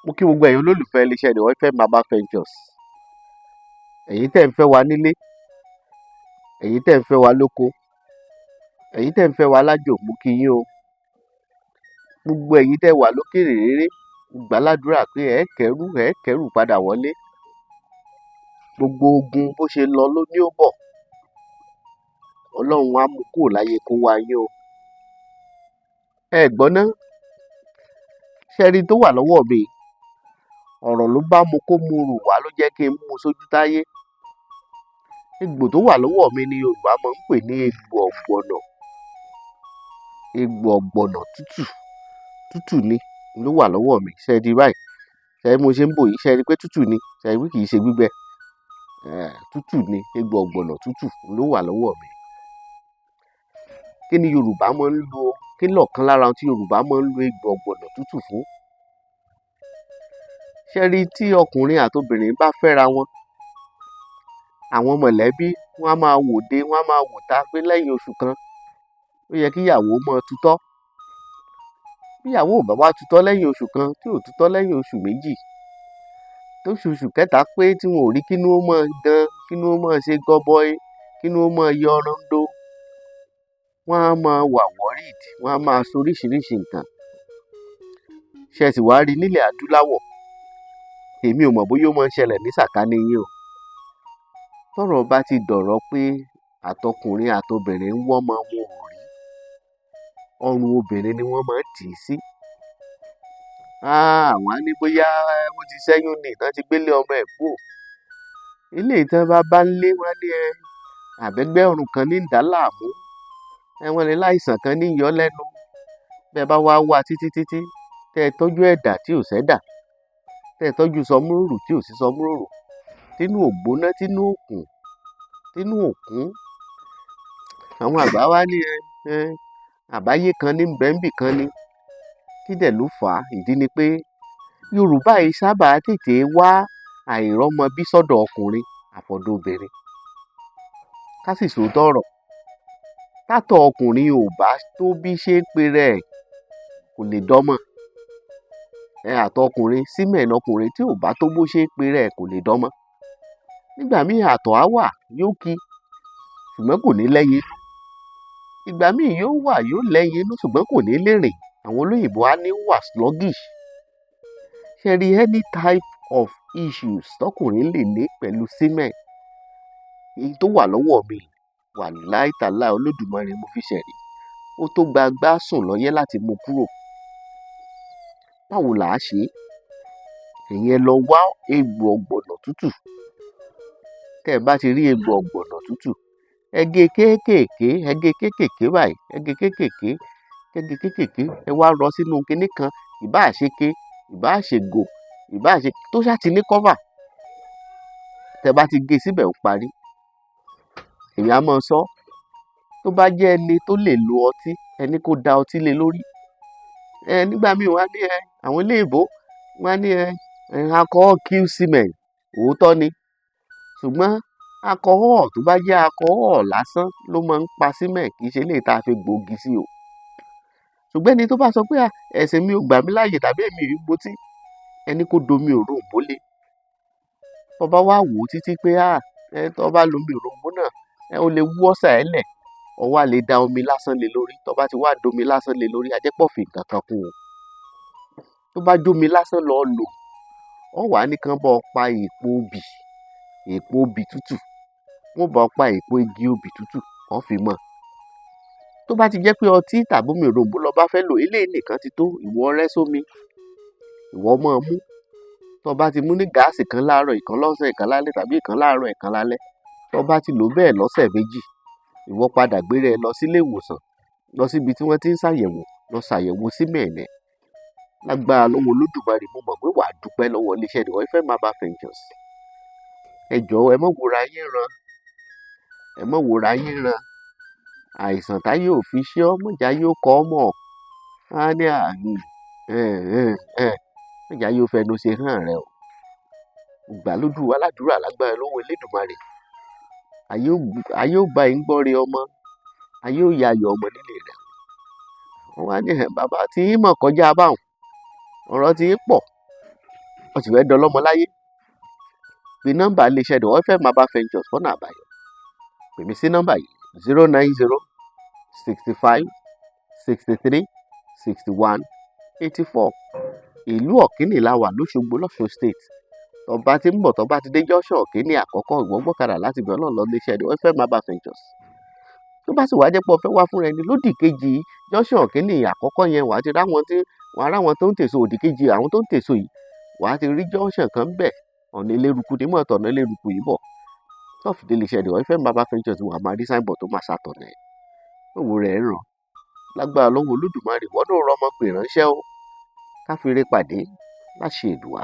Mo kí gbogbo ẹ̀yin olólùfẹ́ iléeṣẹ́ The Oilfed Herbal Ventures, ẹ̀yin tẹ́ ń fẹ́ wa nílé, ẹ̀yin tẹ́ ń fẹ́ wa lóko, ẹ̀yin tẹ́ ń fẹ́ wa lájò, mo kí yín o. Gbogbo ẹ̀yin tẹ́ wà lókèrè réré, mo gbà á ládùúrà pé ẹ kẹ́rù, ẹ kẹ́rù padà wọlé. Gbogbo ogun bó ṣe lọ ló ní ó bọ̀, Ọlọ́run á mú kúrò láyé kó wá yín o. Ẹ gbọ́ ná, ṣé ẹ rí tó wà lọ́wọ́ mi? Ọ̀rọ̀ ló bá mu kó mu rù wá ló jẹ́ kí n mú un sójú táyé. Egbò tó wà lọ́wọ́ mi ni Yorùbá máa ń pè ní egbò ọ̀gbọ̀nọ̀. Egbò ọ̀gbọ̀nọ̀ tútù tútù ni ló wà lọ́wọ́ mi. Ṣé ẹ rí báyìí? Ṣé ẹ rí bí mo ṣe ń bò yìí? Ṣé ẹ rí pé tútù ni? Ṣé ẹ rí pé kì í ṣe gbígbẹ? Tútù ni, egbò ọ̀gbọ̀nọ̀ tútù ló wà lọ́wọ́ mi. Kí ni Yorùbá máa ń lo? Kí lọ̀kan lára ohun tí Yorùbá máa ń lo egbò ọ̀gbọ̀nọ̀ tútù fún? Ṣé ẹ rí, tí ọkùnrin àti obìnrin bá fẹ́ra wọn, àwọn mọ̀lẹ́bí wọ́n á máa wòde, wọ́n á máa wòta pé lẹ́yìn oṣù kan, ó yẹ kí ìyàwó máa tutọ́. Bí ìyàwó ò bá wá tutọ́ lẹ́yìn oṣù kan, tí ò tutọ́ lẹ́yìn oṣù 2, tóṣù oṣù kẹta pé tí wọn ò rí kínú ó máa gan, kínú ó máa ṣe gọbọi, kínú ó máa yọ rondo, wọ́n á máa wà worried, wọ́n á máa sọ oríṣiríṣi nǹkan. Ṣé ẹ sì wá rí nílẹ̀ adúláwọ̀? Èmi ò mọ̀ bóyá ó máa ń ṣẹlẹ̀ ní sàkání yín o. Tọ́rọ̀ bá ti dọ̀rọ̀ pé àtọkùnrin àtobìnrin ń wọ́mọ, wọn ò rí, ọrùn obìnrin ni wọ́n máa ń tì í sí. Àwọn á ní bóyá ó ti ṣẹ́yún ni tán ti gbélé ọmọ ẹ̀ kúrò. Eléyìí tán bá bá ńlé, wọ́n á ní ẹ àbẹ́gbẹ́ ọ̀run kan ní ń dà á láàmú. Ẹ wọ́n lè láìsàn kan ní ń yọ ọ́ lẹ́nu. Bẹ́ ẹ bá wá wá títí títí, tẹ́ ẹ tọ́jú ẹ̀dà tí ò sẹ́dà, tẹ́ ẹ tọ́jú sọmúròrò tí ò sí sọmúròrò, tínú ò gbóná, tínú ò kùn, tínú ò kún. Àwọn àgbà wá ní ẹ ẹ àbáyé kan ní ń bẹ ńbì kan ni. Kí dẹ̀ ló fà á? Ìdí ni pé Yorùbá yìí sábà tètè wá àìrọ́mọbí sọ́dọ̀ ọkùnrin àfọ̀dọ̀ obìnrin. Ká sì sòótọ́ ọ̀rọ̀. Tátọ̀ ọkùnrin ò bá tó bí ṣe ń pera ẹ̀, kò lè dọ́mọ. Ẹ àtọ̀ ọkùnrin, semen ọkùnrin tí ò bá tó bó ṣe ń pera ẹ̀, kò lè dọ́mọ. Nígbà míì, àtọ̀ á wà, yóò ki, ṣùgbọ́n kò ní lẹ́yin inú. Ìgbà míì yóò wà, yóò lẹ́yin inú, ṣùgbọ́n kò ní lè rìn. Àwọn olóyìnbó á ní ó wà sluggish. Ṣé ẹ rí, any type of issues tọkùnrin lè ní pẹ̀lú semen, èyí tó wà lọ́wọ́ mi, wàláì tàláì, Olódùmarè mo fi ṣẹ̀rí. Ó tó gbagbá sùn lọ́yẹ́ láti mú kúrò. Báwo là á ṣe é? Ẹ̀yin ẹ lọ wá egbò ọ̀gbọ̀nọ̀ tútù. Tẹ́ ẹ bá ti rí egbò ọ̀gbọ̀nọ̀ tútù, ẹ gé kéékèèké, ẹ gé kéékèèké báyìí, ẹ gé kéékèèké, ẹ gé kéékèèké, ẹ wá rọ sínú kinní kan, ìbáà ṣe ike, ìbáà ṣègò, ìbáà ṣe tó ṣáà ti ní cover. Tẹ́ ẹ bá ti gé síbẹ̀, ó parí. Èmi á máa sọ, tó bá jẹ́ ẹni tó lè lo ọtí, ẹ ní kó da ọtí lé lórí. Ẹ nígbà míì, wọ́n á ní ẹ àwọn eléèbó, wọ́n á ní ẹ alcohol kill semen. Òótọ́ ni. Ṣùgbọ́n alcohol tó bá jẹ́ alcohol lásán ló máa ń pa semen, kì í ṣe eléyìí tá a fi gbòógì sí o. Ṣùgbọ́n ẹni tó bá sọ pé à ẹ̀sìn mi ò gbà mí láàyè tàbí èmi ò mutí, ẹ ní kó domi òroǹbó lé. Tó bá wá wò ó títí pé à ẹ tó bá lo omi òroǹbó náà, ẹ ó lè wú ulcer ẹ lẹ̀, ọ wá lè da omi lásán lé lórí. Tó bá ti wá domi lásán lé lórí, a jẹ́ pé ò fi nǹkan kan kún un. Tó bá jómi lásán lọ lò, ọ wàá ní kán bá ọ pa èpo obì, èpo obì tútù. Wọ́n bá ọ pa èpo igi obì tútù, ọ fi mọ́. Tó bá ti jẹ́ pé ọtí tàbí omi òroǹbó lo bá fẹ́ lò, eléyìí nìkan ti tó. Ìwọ rẹ́ sómi, ìwọ máa mú. Tó bá ti mú ní gáàsì kan láàárọ̀, ìkan lọ́sàn-án, ìkan lálẹ́, tàbí ìkan láàárọ̀, ìkan lálẹ́. Tó bá ti lò bẹ́ẹ̀ lọ́sẹ̀ 2, ìwọ padà gbéra ẹ lọ sílé ìwòsàn, lọ síbi tí wọ́n ti ń ṣàyẹ̀wò, lọ ṣàyẹ̀wò semen ẹ. Lágbára lọ́wọ́ Olódùmarè, mo mọ̀ pé wàá dúpẹ́ lọ́wọ́ iléeṣẹ́ The Oilfed Herbal Ventures. Ẹ jọ̀ọ́, ẹ má wòra yín ràn, ẹ má wòra yín ràn. Àìsàn táyé ò fi ṣe ọ́, má jẹ́ ayé ó kọ ọ́ mọ̀. Á ní à ẹ má jẹ́ ayé ó fẹnu ṣe hàn rẹ o. Mo gbà lójú aládùúrà, lágbára lọ́wọ́ Elédùmarè. Ayé ó bá yín gbọ́re ọmọ, ayé ó yayọ̀ ọmọ nílé rẹ̀. Wọ́n wá ní ẹ̀ bàbá tí yín mọ̀ kọjá báun, ọ̀rọ̀ tí yín pọ̀. O sì fẹ́ dọlọ́mọ láyé. Pe nọ́mbà iléeṣẹ́ The OFM Herbal Ventures fọ́nà àbáyọ. Pè mí sí nọ́mbà yìí: 090 65 63 61 84. Ìlú Ọ̀kínì la wà lóṣogbo, lọ́ṣun State. Tó bá ti ń bọ̀, tó bá ti dé junction Ọ̀kínì àkọ́kọ́, ìwọ gbọ́kadà láti ibẹ̀ náà lọ iléeṣẹ́ The OFM Herbal Ventures. Tó bá sì wá jẹ́ pé o fẹ́ wá fúnra ẹni, lódì kejì junction Ọ̀kínì àkọ́kọ́ yẹn, wàá ti ráwọn tí wàá ráwọn tó ń tèso. Òdì kejì àwọn tó ń tèso yìí, wàá ti rí junction kan bẹ̀. Ọ̀nà Eléruku ní mọ̀tọ̀, ọ̀nà Eléruku yìí bọ̀ tó fi dé iléeṣẹ́ The OFM Herbal Ventures, wàá máa rí signboard tó máa ṣàtọ̀nà ẹ̀. Òwò rẹ̀ ràn lágbára lọ́wọ́ Olódùmarè. Wọ́n náà rọmọ pè ránṣẹ́ o. Ká fi ire pàdé láṣẹ Èdùà.